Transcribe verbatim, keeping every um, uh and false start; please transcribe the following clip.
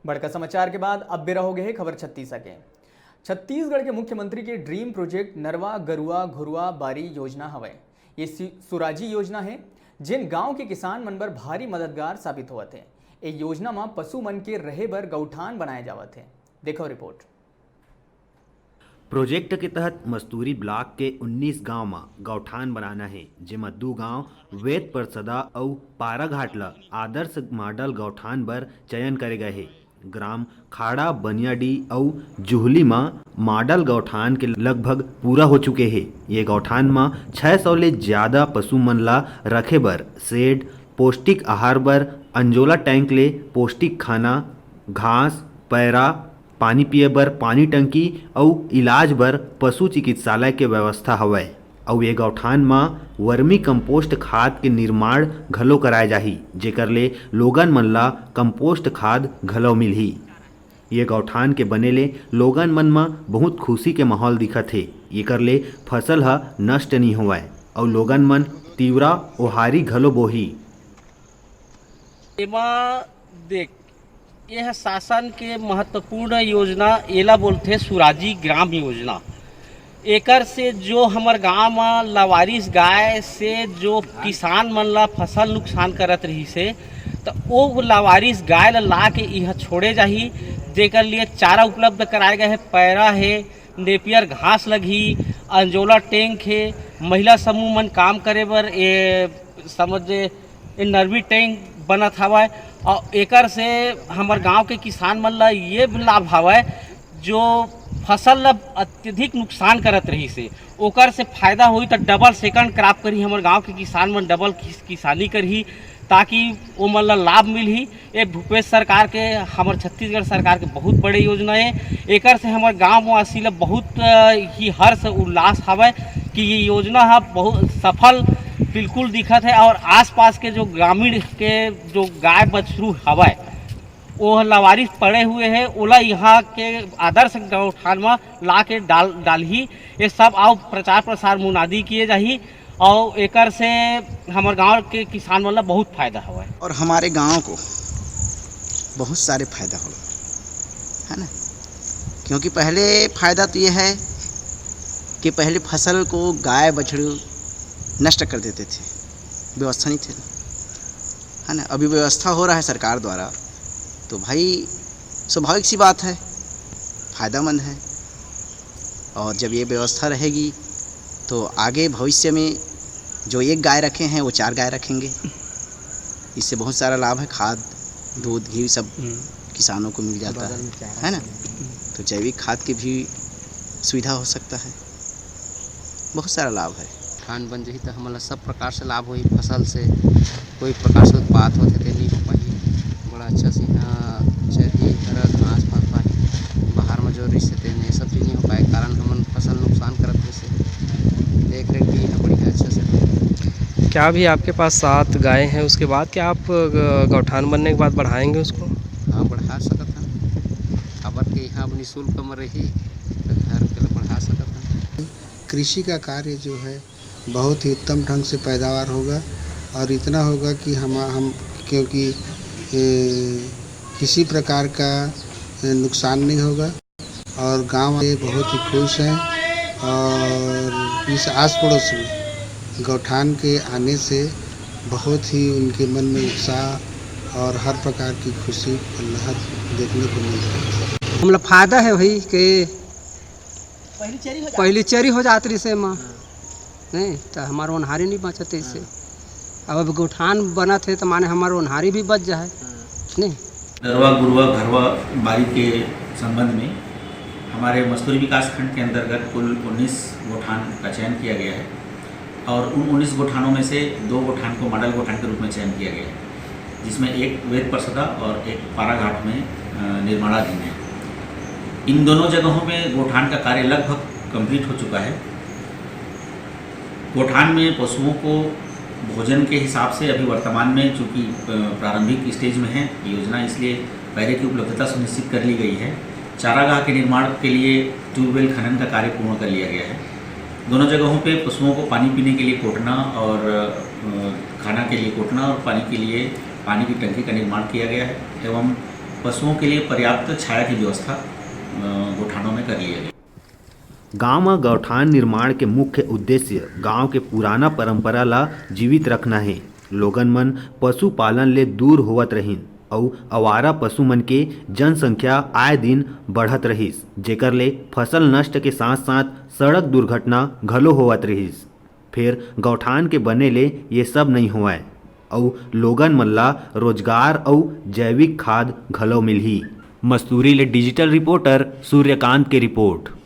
बड़का समाचार के बाद अब बेरा हो गए हे खबर छत्तीस के। छत्तीसगढ़ के मुख्यमंत्री के ड्रीम प्रोजेक्ट नरवा गरुआ घुरुआ बारी योजना हवय। ये सु-, सुराजी योजना हे, जेन गांव के किसान मन बर भारी मददगार साबित होवत हे। ए योजना म पशु मन के रहे बर गौठान बनाए जावत हे। देखो रिपोर्ट। प्रोजेक्ट के तहत मस्तूरी ब्लॉक के उन्नीस गांव म गौठान बनाना हे, जेमा दू गांव वेद परसदा अउ पाराघाट ल आदर्श मॉडल गौठान बर चयन करे गए हे। ग्राम खाड़ा, बनियाडी अउ जुहली म मॉडल गौठान के लगभग पूरा हो चुके हे। ये गौठान म छह सौ ले ज्यादा पशु मन ला रखे बर शेड, पौष्टिक आहार बर अंजोला टैंक ले पौष्टिक खाना, घास, पैरा, पानी पिए बर पानी टंकी अउ इलाज बर पशु चिकित्सालय के व्यवस्था हवय। अउ ये गौठान म वर्मी कंपोस्ट खाद के निर्माण घलो कराए जाही, जेकर ले लोगन मन ला कंपोस्ट खाद घलो मिलही। ये गौठान के बने ले लोगन मन म बहुत खुशी के माहौल दिखत हे। एकर ले फसल ह नष्ट नी होवय अउ लोगन मन तिवरा ओहारी घलो बोही। एमा देख, यह शासन के महत्वपूर्ण योजना एला बोलथे सुराजी ग्राम योजना। एकर से जो हमर गांव म लावारिस गाय से जो किसान मन ला फसल नुकसान करत रहिस हे, त ओ लावारिस गाय ला ला के इहाँ छोड़े जाही, जेकर लिए चारा उपलब्ध कराए गए हे, पैरा हे, नेपियर घास लगही, अंजोला टैंक हे, महिला समूह मन काम करे बर ए समझ ए नरमी टैंक बनत हवय। और एकर से हमर गांव के किसान मन ला ये भी लाभ हवय, जो फसल ला अत्यधिक नुकसान करत रहिस हे, ओकर से फायदा होही त डबल सेकंड क्रॉप करही। हमर गांव के किसान मन डबल किस-, किसानी करही, ताकि ओमन ला लाभ मिलही। ए भूपेश सरकार के, हमर छत्तीसगढ़ सरकार के बहुत बड़े योजना हे। एकर से हमर गांव वासी ला बहुत, अ, ही हर्ष उल्लास हवय कि ये योजना ह बहुत सफल बिल्कुल दिखत हे और आसपास के जो ग्रामीण के जो गाय बछरू हवय, वो लावारिस पड़े हुए हे, ओला यहाँ के आदर्श गौठान म ला के डाल, डालही। ये सब अउ प्रचार प्रसार मुनादी किए जाही। और एकर से हमर गांव के किसान मन ला बहुत फायदा हवय। और हमारे गांव को बहुत सारे फायदा होगा, है ना? क्योंकि पहले फायदा तो ये है कि पहले फसल को गाय बछड़ू नष्ट कर देते थे, व्यवस्था नहीं थे, है ना? अभी व्यवस्था हो रहा है सरकार द्वारा, तो भाई स्वाभाविक सी बात है, फायदेमंद है। और जब ये व्यवस्था रहेगी तो आगे भविष्य में जो एक गाय रखे हैं वो चार गाय रखेंगे। इससे बहुत सारा लाभ है, खाद, दूध, घी सब हम्म। किसानों को मिल जाता बाजार है, में चारा है ना? हम्म। तो जैविक खाद की भी सुविधा हो सकता है, बहुत सारा लाभ है। गौठान बन जही तो हमन ला सब प्रकार से लाभ होही, फसल से कोई प्रकार से उत्पाद होथे ते नहीं हो पाही। बड़ा अच्छा से यहाँ चरही, हरा घास फल पाही। बाहर में जो रिहिस हे तेन ये सब चीज नहीं हो पाए, कारण हमन फसल नुकसान करत रहिस हे। देख रेख भी यहाँ बढ़िया अच्छा से होही। क्या अभी आपके पास सात गाय हैं, उसके बाद क्या आप, अ, गौठान बनने के बाद बढ़ाएंगे उसको? हाँ, बढ़ा सकत हन। काबर के यहाँ अब निःशुल्क में रही, तो घर के लिए बढ़ा सकत हन। कृषि का कार्य जो है बहुत ही उत्तम ढंग से पैदावार होगा और इतना होगा कि हम, हम, क्योंकि, ए, किसी प्रकार का, ए, नुकसान नहीं होगा और गांव वाले बहुत ही खुश हैं और इस आस पड़ोस में गौठान के आने से बहुत ही उनके मन में उत्साह और हर प्रकार की खुशी, लहर देखने को मिल रही है। हमला फायदा है भाई कि पहली चरी हो जात रहिस हे एमा, नहीं त हमर ओन्हारी नहीं बाँचत रहिस हे। अब, अब गौठान बनत हे त माने हमर ओन्हारी भी बच जाए, नहीं? नरवा गुरुआ घरवा बारी के संबंध में हमारे मस्तूरी विकास खंड के अंतर्गत कुल उन्नीस गौठान का चयन किया गया है और उन उन्नीस गौठानों में से दो गौठान को मॉडल गौठान के रूप में चयन किया गया है, जिसमें एक वेद परसदा और एक पाराघाट में, अ, निर्माणाधीन है। इन दोनों जगहों में गौठान का कार्य लगभग कंप्लीट हो चुका है। गौठान में पशुओं को भोजन के हिसाब से अभी वर्तमान में, चूँकि, अ, प्रारंभिक स्टेज में है योजना, इसलिए पैरे की उपलब्धता सुनिश्चित कर ली गई है। चारागाह के निर्माण के लिए ट्यूबवेल खनन का कार्य पूर्ण कर लिया गया है। दोनों जगहों पे पशुओं को पानी पीने के लिए कोटना और, अ, खाना के लिए कोटना और पानी के लिए पानी की टंकी का निर्माण किया गया है एवं पशुओं के लिए पर्याप्त छाया की व्यवस्था, अ, गौठानों में कर लिया गया। गांव म गौठान निर्माण के मुख्य उद्देश्य गांव के पुराना परंपरा ला जीवित रखना हे। लोगन मन पशुपालन ले दूर होवत रहिन अउ आवारा पशु मन के जनसंख्या आए दिन बढ़त रहिस, जेकर ले फसल नष्ट के साथ-साथ सड़क दुर्घटना घलो होवत रहिस। फेर गौठान के बने ले ये सब नइ होवय अउ लोगन मन ला रोजगार अउ जैविक खाद घलो मिलही। मस्तूरी ले डिजिटल रिपोर्टर सूर्यकांत के रिपोर्ट।